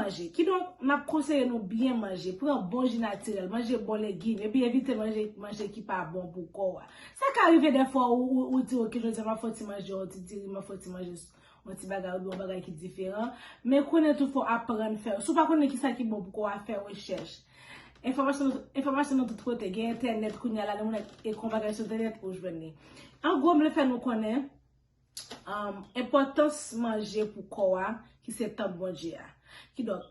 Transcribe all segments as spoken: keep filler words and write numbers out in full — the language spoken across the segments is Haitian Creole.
manje. Kidonk, m ap konseye nou byen manje. Pran bon ji natirèl, manje bon legim, epi evite manje, manje ki pa bon pou kò a. Sa ka rive dèfwa ou, ou, ou di, "Ok, jodi a m ap fè yon ti manje, yon ti diri, m ap fè yon ti manje, yon ti bagay, oubyen yon bagay ki diferan." Men konnen tou fò aprann fè. Si w pa konnen kisa ki bon pou kò a, fè rechèch. Enfòmasyon, enfòmasyon nan tout kote. Gen entènèt kounye a la, lè moun ap ekri yon bagay sou entènèt, ou jwenn li. An gwo, m vle fè nou konnen um, enpòtans manje pou kò a, ki se tanp Bondye a. Kidonk,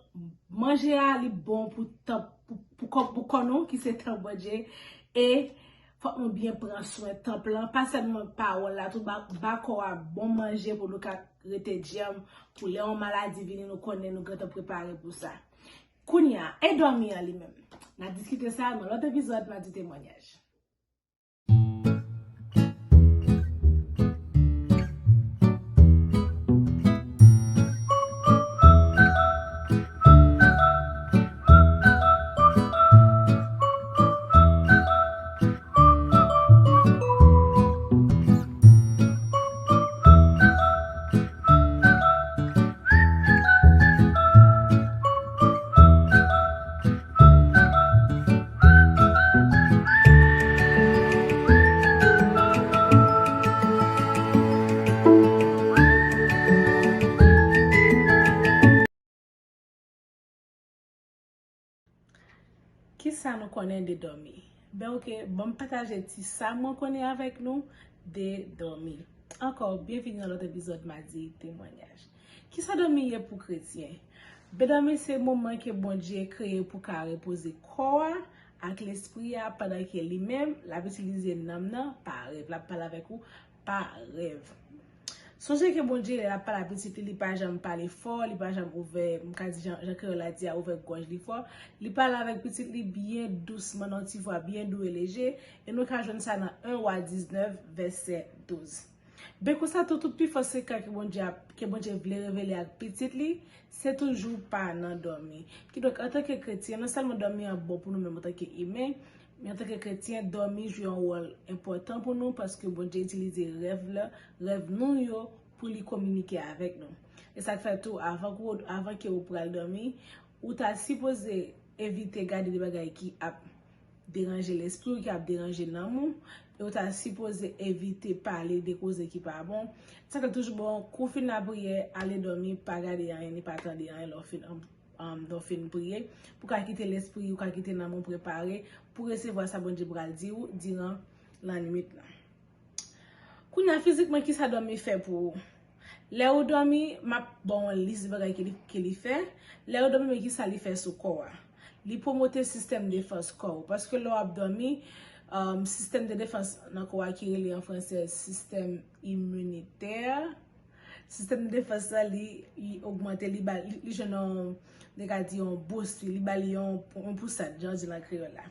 manje a, li bon pou tanp, pou, pou kò, pou kò nou, ki se tanp Bondye, e fòk nou byen pran swen tanp lan, pa sèlman pawòl la, tou ba, ba kò a bon manje pou nou ka rete djanm, pou lè yon maladi vini, nou konnen nou gentan prepare pou sa. Kounye a, e dòmi an li menm? N a diskite sa nan lòt epizòd Madi Temwanyaj. Kisa nou konnen de dòmi? Ben, ok, ban m pataje ti sa mwen konnen avèk nou de dòmi. Ankò, byenvini nan lòt epizòd Madi Temwanyaj. Kisa dòmi ye pou kretyen? Ben, dòmi se moman ke Bondye kreye pou ka repoze kò a ak lespri a, pandan ke li menm, l ap itilize nanm nan pa rèv. L ap pale avèk ou pa rèv. Sonje ke Bondye, lè l ap pale a pitit li, li pa janm pale fò, li pa janm ouvè, m ka di jan, jan kreyòl la di a, ouvè gòj li fò. Li pale avèk pitit li byen dousman, nan yon ti vwa byen dou e leje, e nou ka jwenn sa nan en Wa diznèf, vèsè douz. Ben konsa tou, tout pi fò sekre ke Bondye ap, ke Bondye vle revele ak pitit li, se toujou pa nan dòmi. Kidonk, antanke kretyen, non sèlman dòmi an bon pou nou menm antanke imen, men antanke kretyen, dòmi jwe yon wòl enpòtan pou nou paske Bondye itilize rèv la, rèv nou yo, pou li kominike avèk nou. E sa k fè tou, avan ke w, avan ke w pral dòmi, ou ta sipoze evite gade de bagay ki ap deranje lespri w, ki ap deranje nanm ou, e w ta sipoze evite pale de koze ki pa bon. Sa fè toujou bon, kou w fin lapriyè, ale dòmi, pa gade anyen, ni pa tande anyen lè w fin, um, um, lè w fin priye, pou w ka kite lespri w, ka kite nanm ou prepare pou resevwa sa Bondye pral di w diran lannwit lan. Kounye a, fizikman, kisa dòmi fè pou ou? Lè ou dòmi, m ap ba w yon lis de bagay ke li, ke li fè. Lè ou dòmi, men kisa li fè sou kò a? Li pwomote sistèm defans kò ou. Paske lè w ap dòmi, um, sistèm de defans nan kò a ki rele an fransè sistèm iminitè. Sistèm de defans la, li, li ogmante, li ba, li, li jwenn yon, nou ka di yon boost, li ba li yon, yon pousad, jan yo di nan kreyòl la.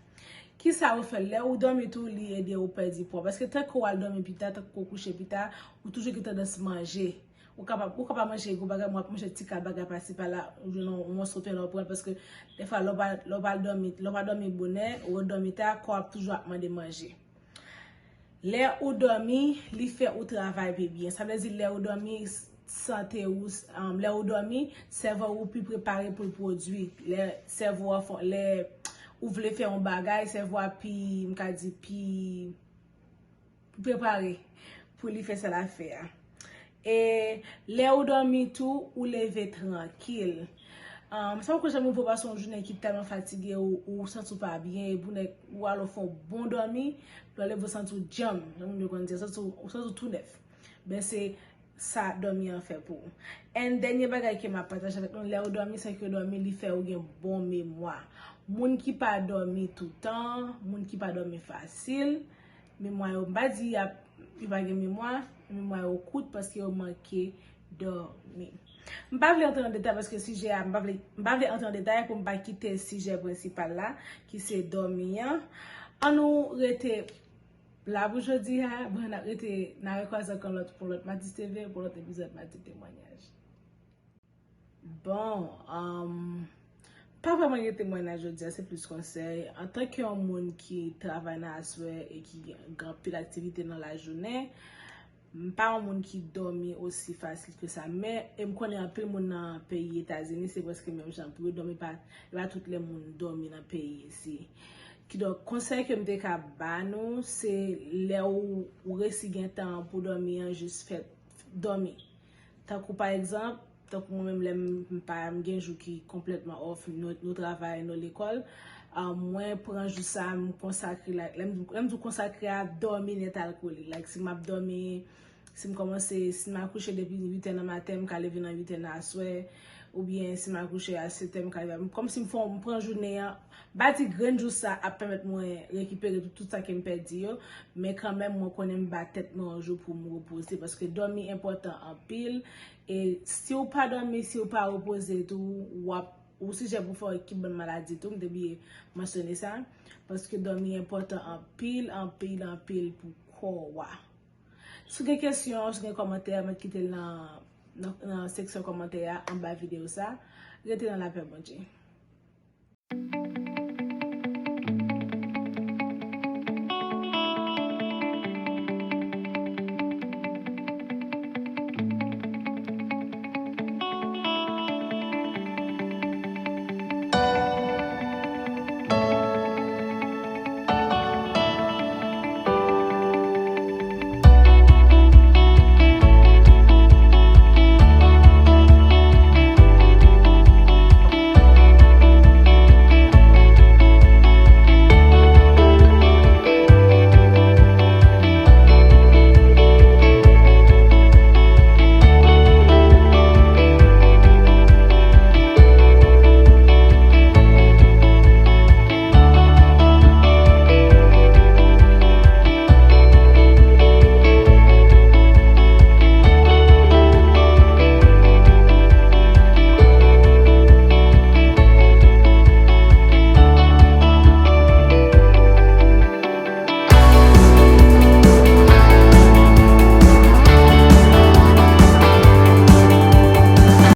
Kisa ou fè? Lè ou dòmi tou, li ede ou pèdi pwa. Paske tank ou al dòmi pita, tank ou kouche pita, ou toujou gen tandans manje. Ou kapab, ou kapab manje gwo bagay, men w ap manje ti kal bagay pasi pala, ou jwenn yon, yon mòso pen la ou pran, paske defwa lè w pa, lè w pa dòmi, lè w pa dòmi bonè, ou dòmi ta, kò ap toujou ap mande manje. Lè ou dòmi, li fè ou travay pi byen. Sa vle di lè ou dòmi, sante ou, um, lè ou dòmi, sèvo ou pi prepare pou l pwodui. Lè sèvo a fon, lè ou vle fè yon bagay, sèvo a pi, m ka di, pi, pi prepare pou li fè sa l ap fè a. E lè ou dòmi tou, ou leve trankil. Um, sa poko janm rive w pase yon jounen ki tèlman fatige, ou, ou santi w pa byen, epi ou nèk, ou al ou fè yon bon dòmi, lè w leve w santi w djanm, jan moun yo konn di, santi w, ou santi w tou nèf. Ben se sa dòmi an fè pou ou. And dènye bagay ke m ap pataje avèk nou, lè ou dòmi, sa ke dòmi, li fè ou gen bon memwa. Moun ki pa dòmi toutan, moun ki pa dòmi fasil, memwa yo, m pa di y ap, yo pa gen memwa, memwa yo kout paske yo manke dòmi. M pa vle antre nan detay paske sijè a, m pa vle, m pa vle antre nan detay pou m pa kite sijè prensipal la, ki se dòmi an. Ann nou rete la pou jodi a, bon, n ap rete, n a rekwaze ankò lòt, pou lòt Madi T V, pou lòt epizòd Madi Temwanyaj. Bon, um, pa vrèman gen temwanyaj jodi a, se plis konsèy. Antanke yon moun ki travay nan aswè e ki gen anpil aktivite nan lajounen, M pa yon moun ki dòmi osi fasil ke sa, men e m konnen anpil moun nan peyi Etazini, se prèske menm jan pou yo dòmi, pa, e pa tout lè moun dòmi nan peyi isi. Kidonk, konsèy ke m te ka ba nou, se lè ou, ou resi gen tan pou dòmi an, jis fè dòmi. Tankou pa egzanp, tankou mwen menm lè m m pa m gen jou ki konplètman off, nou, nou travay, nou lekòl, ah, mwen pran jou sa, m konsakre, like, lè m, lè m di w konsakre a dòmi nèt al kole. Like, si m ap dòmi, si m kòmanse, si m akouche depi uit è nan maten, m ka leve nan uit è nan aswè, oubyen si m akouche a sèt è, m ka leve, kòmsi m fè, m pran jounen an, m pa di grenn jou sa ap pèmèt mwen rekipere tout, tout sa ke m pèdi yo, men kanmenm mwen konnen m ba tèt mwen yon jou pou m repoze, paske dòmi enpòtan anpil, e si w pa dòmi, si w pa repoze tou, w ap, ou sijè pou fè yon ekip bann maladi tou, m te bliye mansyone sa, paske dòmi enpòtan anpil, anpil, anpil pou kò w a. Si w gen kesyon, si w gen kòmantè, mèt kite l nan, nan, nan seksyon kòmantè a, anba videyo sa. Rete nan lapè Bondye.